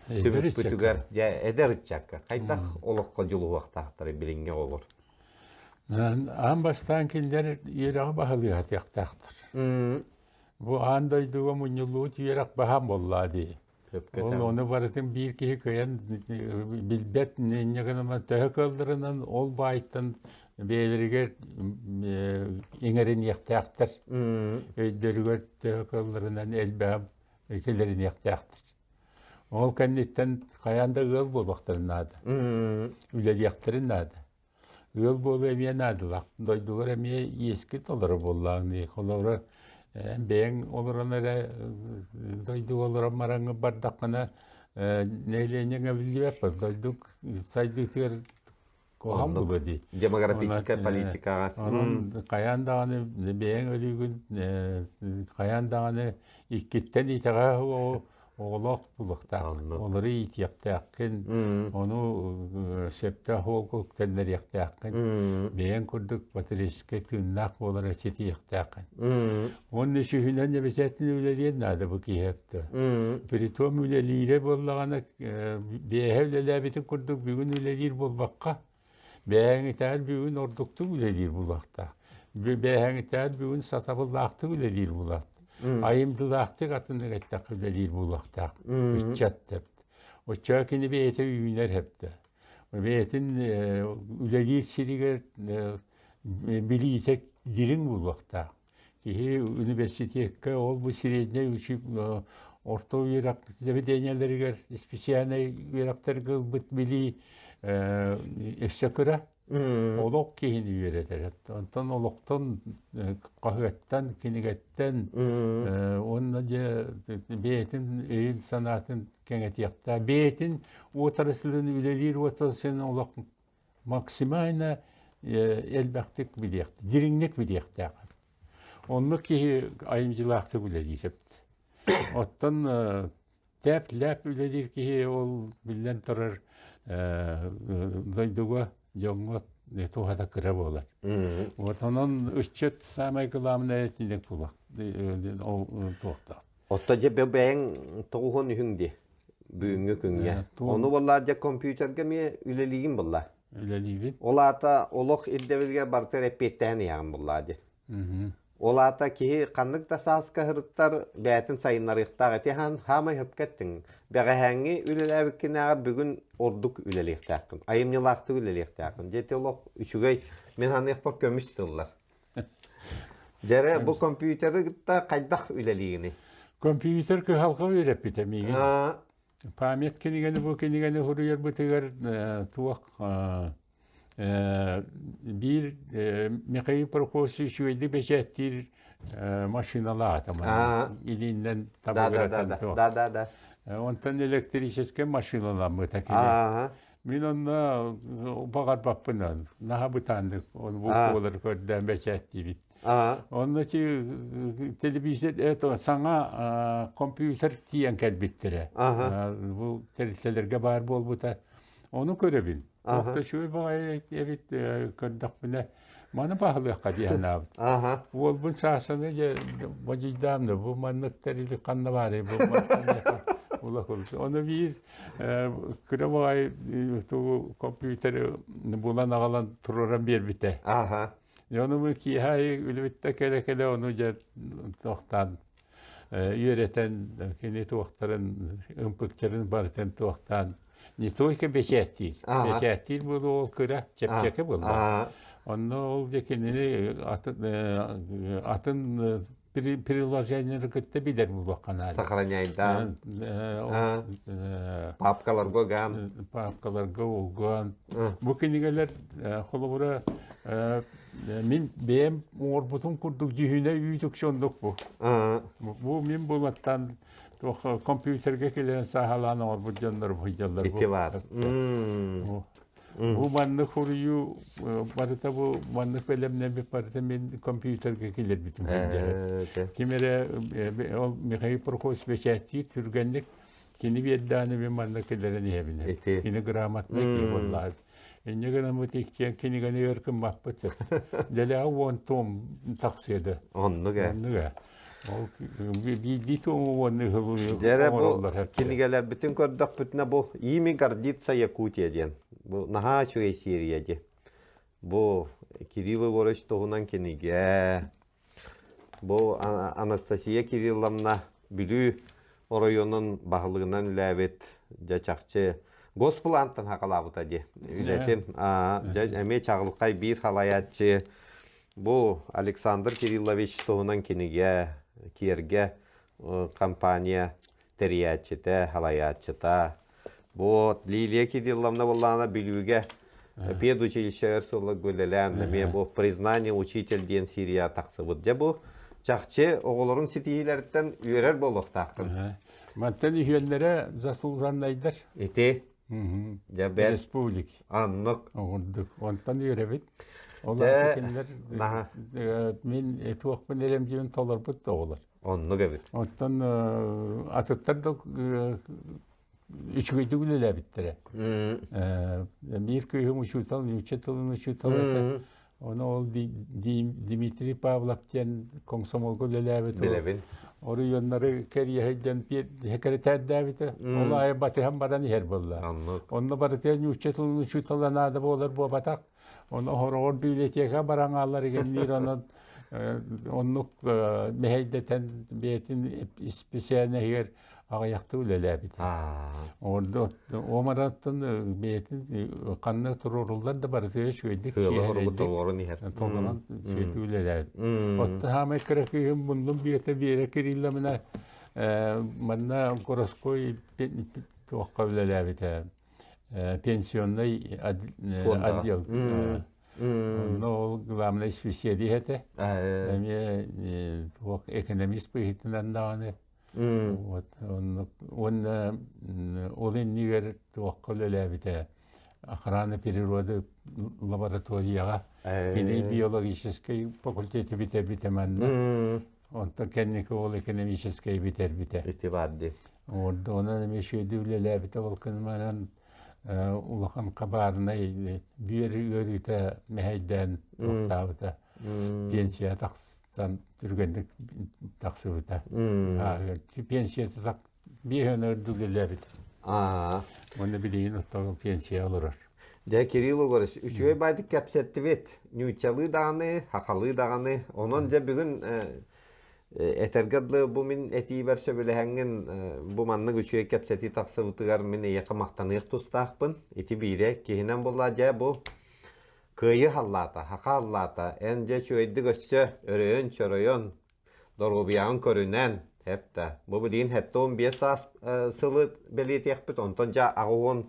Түмүкпүтүгэр дьэ эдэр ыччакка хайдах олоххо дьулуһуохтаахтарый билиҥҥи оҕолор? Аан бастаан кинилэр үөрэҕи баһылыахтаахтар. Бу аан дойдуга мунньуллубут үөрэх баһаам буоллаа дии. Сөпкө Ол этэн. ону барытын биир киһи кыайан билбэт инньэ гынан төһө кыалларынан ол баайтан бэйэлэригэр иҥэриниэхтээхтэр. Өйдөрүгэр төһө кыалларынан элбэҕи киллэриниэхтээхтэр. Ол кэнниттэн хайаан да ыал буолуохтарын наада. Үлэлиэхтэрин наада. Ыал буолуу эмиэ наадалаах. Дойдугар эмиэ иэскит толору буоллаҕыҥ дии. Холобура, эн бэйэҥ олорон эрэ дойдуга олорон бараҥҥын бардаххына, нэһилиэнньэҥ эбиллибэт дойду сайдыытыгар куһаҕан буолуо дии. Демографическай политикаҕа. Онон хайаан даҕаны бэйэҥ өлүүгүн хайаан даҕаны иккиттэн итэҕэһэ оҕолоох булуохтаах, олору иитиэхтээххин, ону сөптөөх уолга үктэннэриэхтээххин, бэйэҥ курдук патриотическай тыыннаах буолары ситиһиэхтээххин. Уонна үсүһүнэн обязательно үлэлиэн наада бу киһи өттө. Притом үлэлиирэ буоллаҕына, бэйэһэ үлэлээбитин курдук бүгүн үлэлиир буолбакка, Бэйэҥитээр бүгүн ордуктук үлэлиир булуохтаах. Бэйэҥитээр бүгүн сатабыллаахтык үлэлиир булуохтаах. Айымдылаахтык атыннык эттэххэ үлэлиир буолуохтаах. Ыччат деп. Оччоҕо кини бэйэтэ үүнэр хэптэ. Бэйэтин үлэлиир сиригэр билиитэ дириҥ буолуохтаах. Киһи университекка ол бу средняй орто үөрэх заведениелэригэр специальнай үөрэхтэргэ ылбыт билии өссө кыра. Олох киһини үөрэтэр. Онтон олохтон хаһыаттан, кинигэттэн уонна дьэ бэйэтин өйүн-санаатын кэҥэтиэхтээх. Бэйэтин отраслын үлэлиир отраслын олох максимально элбэхтик билиэх, дириҥник билиэхтээх. Оннук киһи айымдьылаахтык үлэлиир эбит. Оттон тээп-лээп үлэлиир киһи ол биллэн турар дойдуга дьоҥҥо туһата кыра буолар. Вот онон ыччат самое главное итинник буолар ол туохтаах. Отто дьэ бэйэҥ тоҕуһун үһүҥ дии бүгүҥҥү күҥҥэ. Ону буоллар дьэ компьютерга эмиэ үлэлиигин булла. Үлэлиибин. Ол аата олох ирдэбилгэ барытыгар эппиэттэһэн иһэҕин буллаа дии. Ол аата киһи ханнык да сааска сырыттар бэйэтин сайыннарыахтаах ити хаан хаамай хөпкө эттиҥ. Бэҕэһээҥҥи үлэлээбиккинээҕэр бүгүн ордук үлэлиэхтээххин, айымньылаахтык үлэлиэхтээххин. Дьэ ити олох үчүгэй, мин саныахпар көмүс тыллар. Дьэрэ, бу компьютеры кытта хайдах үлэлиигиний? Компьютер кыһалҕа үөрэппитэ миигин. Память кинигэни бу кинигэни суруйарбытыгар туох биир Михаил Прокофьевич үчүгэйдик бэчээттиир машиналаата илииннэн табыгыратан туох. Да, да, да. Онтон электрическэй машиналаммыта кини. Мин онно баҕарбаппын, наһаа бытааннык буквалары көрдөөн бэчээттиибит. Онно телевизор это саҥа компьютер тиийэн кэлбиттэрэ. Бу тэрилтэлэргэ баар буолбута. Ону көрөбүн. Туох үчүгэй баҕайы эбит көрдөхпүнэ маны баһылыахха дии санаабыт. Уолбун Саашаны дьэ модьуйдаам да бу маннык тэрили ханна баарый бу улахан. Ону биир кыра баҕайы тугу компьютеры булан аҕалан туруоран биэрбитэ. Ону бу киэһэ аайы үлэбиттэ кэлэ-кэлэ ону дьэ туохтаан үөрэтэн кини туохтарын ымпыкчарын барытын туохтаан не только бэчээттиир бэчээттиир буолуо ол кыра чэпчэки буолла онно ол дьэ кинини атын атын приложениелары кытта билэр буолуохха наада сохраняйдаан папкаларга угаан папкаларга угаан бу кинигэлэр холобура мин бэйэм оҥорбутум курдук дьүһүнэ үүт үксэ оннук бу бу мин булаттан туох компьютерга кэлэн сааһалаан оҥорбут дьоннор сылдьаллар ити баар бу маннык суруйуу барыта бу маннык бэлэмнэммит барыта мин компьютерга киллэрбитим ким эрэ ол Михаил Прокофьевич бэчээттиир түргэнник кини биэрдэҕинэ мин манна киллэрэн иһэбин кини грамотнай киһи буоллаҕа Инньэ гынаммыт иккиэн кинигэни өр гыммаппыт. Дэлэҕэ уон том тахсыа да. Оннук ээ. Оннук ээ. Ол биирдии тому уонна ыһыллыы Дьэрэ бу кинигэлэрбитин көрдөхпүтүнэ бу «Ими гордится Якутия» диэн. Бу наһаа үчүгэй серия дии. Бу Кирилл Егорович туһунан кинигэ. Бу Анастасия Кирилловна Бүлүү оройуонун баһылыгынан үлээбит, дьэ чахчы госплантан хакалаабыта дии үлэтин. Дьэ эмиэ чаҕылхай биир халайааччы бу Александр Кириллович туһунан кинигэ, киэргэ компания тэрийээччитэ, халайааччыта. Бу Лилия Кирилловна буоллаҕына Бүлүүгэ педучилище өр сылларга үлэлээн, эмиэ бу «Признание учитель» диэн серия тахсыбыт. Дьэ бу чахчы оҕолорун ситиһиилэриттэн үөрэр буолуохтааххын. Мантан үһүөннэрэ заслуженнайдар. Ити. Дьэ бэрт. Республик. Аннык. Оҕурдук. Онтон үөрэбит. Ол кинилэр мин туохпун эрэмдьибин толорбут да оҕолор. Оннук эбит. Оттон атыттар да үчүгэйдик үлэлээбиттэрэ. Биир кыыһым учуутал, нуучча тылын учуутала этэ. Ону ол Дмитрий Павлов диэн комсомолга үлэлээбит. Билэбин. Оройуоннары кэрийэ сылдьан сэкирэтээрдээбитэ. Ол аайы батыһан баран иһэр буолла. Онно барытыгар нуучча тылын учуутала наада буолар буолбатах. Ону хороҕор библиотека баран хаалар игэнниир онон оннук мэһэйдэтэн бэйэтин исписээнэһигэр аҕыйахта үлэлээбитэ. Ордо Омараттан бэйэтин ханна туруоруллар да барытыгар үчүгэйдик толорон иһэр. Толорон үчүгэйдик үлэлээбит. Отто хаамай кыра кыыһым муннум бүөтэ Биэрэ Кирилловна манна городской туохха үлэлээбитэ пенсионный отдел. Онно ол главный специалист этэ. Эмиэ туох экономист быһыытынан даҕаны вот оннук уонна ол иннигэр туохха үлэлээбитэ охрана природы лабораторияҕа кини биологическай факультеты бүтэрбитэ манна онтон кэнники ол экономическай бүтэрбитэ ити баар дии онон эмиэ үчүгэйдик үлэлээбитэ ол гынан улахан хабаарынай бүөр ыарыыта мэһэйдээн тохтообута пенсия тахсан түргэнник тахсыбыта пенсията биэһэн өрдүк үлэлээбит уонна билигин оттон пенсия олорор. Дьэ, Кирилл Егорович, үчүгэй баайдык кэпсэттибит. Ньууччалыы даҕаны, хахалыы даҕаны. Онон дьэ бүгүн этэргэ дылы бу мин этиибэр сөбүлэһэҥҥин бу маннык үчүгэй кэпсэтии тахсыбытыгар мин эйиэхэ махтаныах тустаахпын. Ити биирэ киһинэн буолла дьэ бу кыайыы халлаата, хаха халлаата. Эн дьэ үчүгэйдик өссө өрөйөн-чөрөйөн, доруобуйаҕын көрүнэн, эптэ. Бу билигин 75 саас сылы бэлиэтиэхпит, онтон дьэ 80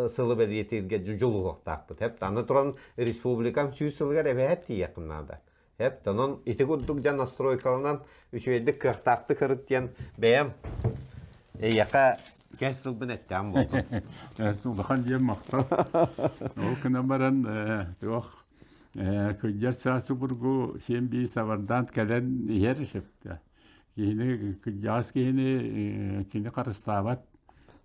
сылы бэлиэтииргэ дьулуһуохтаахпыт. Эптэ. Аны туран республикам 100 сылыгар эбэһээт тиийиэххин наада. Эп, онон ити курдук дьон настройкаланан үчүгэйдик кыахтаахтык ырыт диэн бэйэм эйиэхэ кэс тылбын эттээн буолдум. Улахан диэн махтал. Ол гынан баран туох кырдьар саас обургу сиэн бии сабардаан кэлэн иһэр сөптө. Киһини кырдьаҕас киһини кини харыстаабат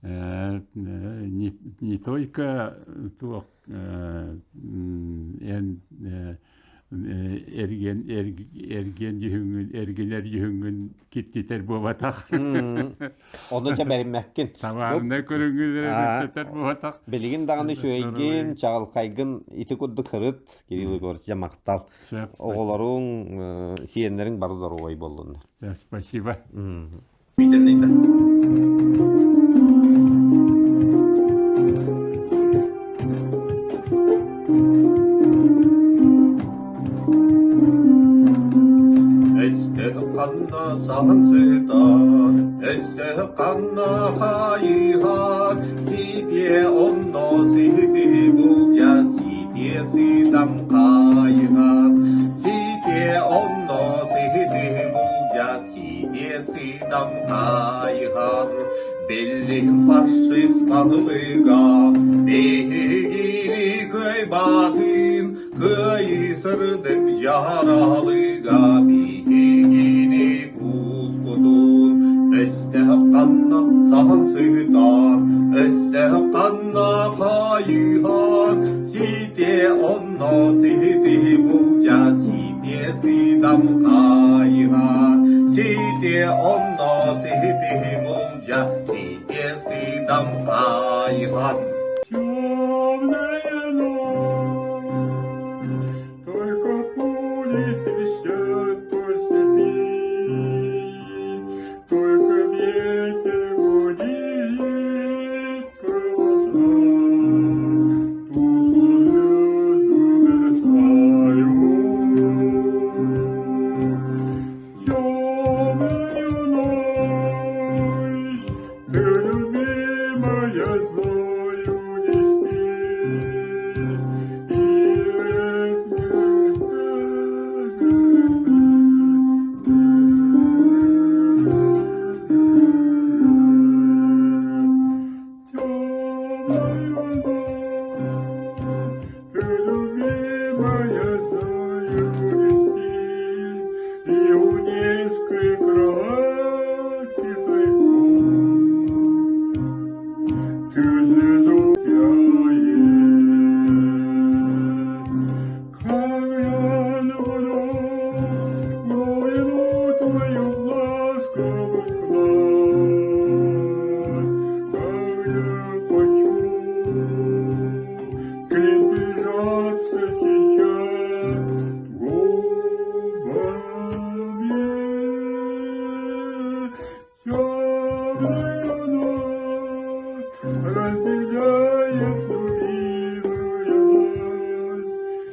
не только туох эн эргиэн эргиэн дьүһүҥҥүн эргинэр дьүһүҥҥүн киттитэр буолбатах. Ону дьэ бэриммэккин. Табаарынай көрүҥҥүн эрэ буолбатах. Билигин даҕаны үчүгэйгин, чаҕылхайгын ити курдук ырыт, Кирилл Егорович, дьэ махтал. Оҕолоруҥ, сиэннэриҥ бары доруобай буоллуннар. Спасибо. Өстөөх ханна саһан сытар, өстөөх ханна хайыһар, ситиэ онно сити булдьа, ситиэ сытам хайыһар, ситиэ онно сити булдьа, Ситиэ сыдам хайыһар, биллин фашист баһылыга, биһигини кыайбатын, кыайыы сырдык дьаралыга биһигини кууспутун. Өстөөх ханна саһан сытар, өстөөх ханна хайыһар, ситиэ онно сити булдьа, ситиэ сыдам хайыһар, ситиэ онно сити булдьа, ситиэ сыдам хайыһар. Темная ночь, только пули свистят по степи, только ветер.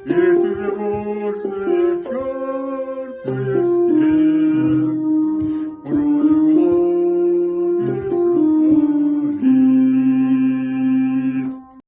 И тревожный час.